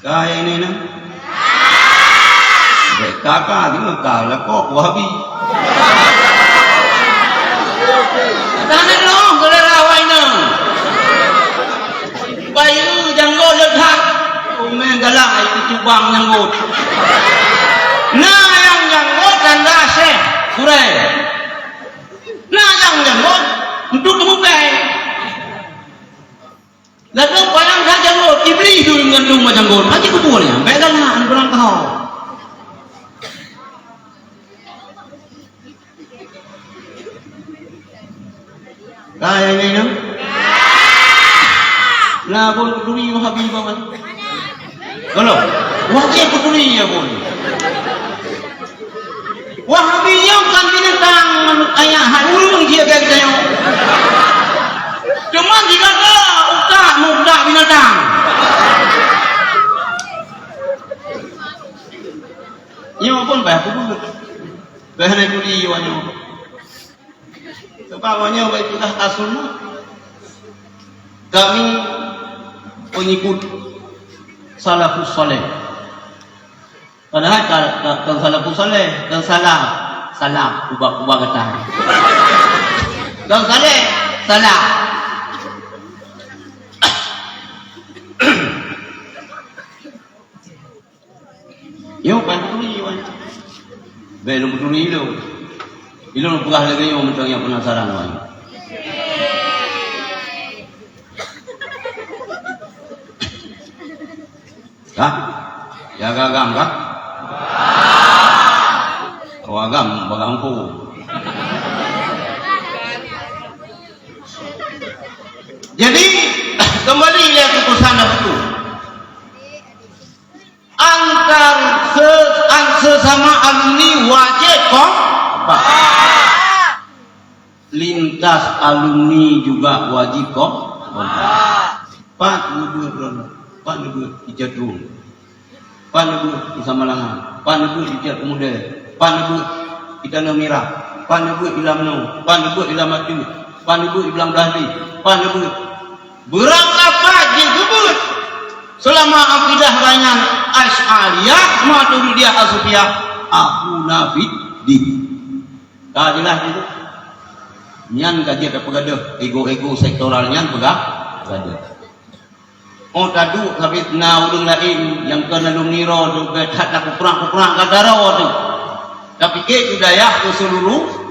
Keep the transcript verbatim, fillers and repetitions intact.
Ka nyang ini na? Dek ka, ka, di Mekah, lah kok Wahabi. Tanah dong, saudara awak inong. Bayu janggot le that. Umeng galak ai cubang janggot. Na nyang janggot tanda syekh, gurèe. Na nyang janggot untuk kemukai. Lalu payang saja ngon Iblis tu mengandung macam gon. Haji kubur ya, baik dah lah, kurang tahu. Dah yang ini tu. Lah pun peduli Wahabi banget. Kalau wajib peduli ya pun. Wahabi nyoe kan binatang, manut ayah hai ureueng dia kayak kita nyoe. Cuma jika ke utak muka binatang. Nyoe pun bah aku buat. Bah nak tuli nyoe. Sebab awaknyan baik tulah ka sunat. Kami pengikut salafus saleh. Padahai ka, ka, ka salafus saleh, ka salaf, salaf, ubah-ubah kata. Ka saleh, salaf. Nyoe kan tuli, wan. Bèk lôn peutuli lôn. Ilôn peugah lagèe nyoe mantong nyang penasaran, wan. Hah? Ya agam kah? Oh, agam bagah hongko. Jadi, kembali ya ke pesan Nabi tu. Antar se-, an-, sesama alumni wajib kompak. Lintas alumni juga wajib kompak. Pat neubeuet droeneuh, pat neubeuet di Cot Rhueng, pat neubeuet di Samalanga, pat neubeuet di Cot Peumuda, pat neubeuet di Tanoh Mirah, pat neubeuet di Lam Nong, pat neubeuet di Lam Ateueh, pat neubeuet di Blang Blahdeh, pat neubeuet. Beurangkapat jih geubeuet. Seulama akidah gobnyan Asy'ariyah, Maturidiyah, Asufiyah, akhuna fid din. Ka jeulaih itu. Nyan ka jeuet tapeugadôh, ego-ego sektoral nyan peugah, peugah. Oh, taduek sabit na ureueng laén nyang kon alumni droe tu, bèk that takuprang-kuprang gata droe tu. Tapike keu dayah keu seuluruh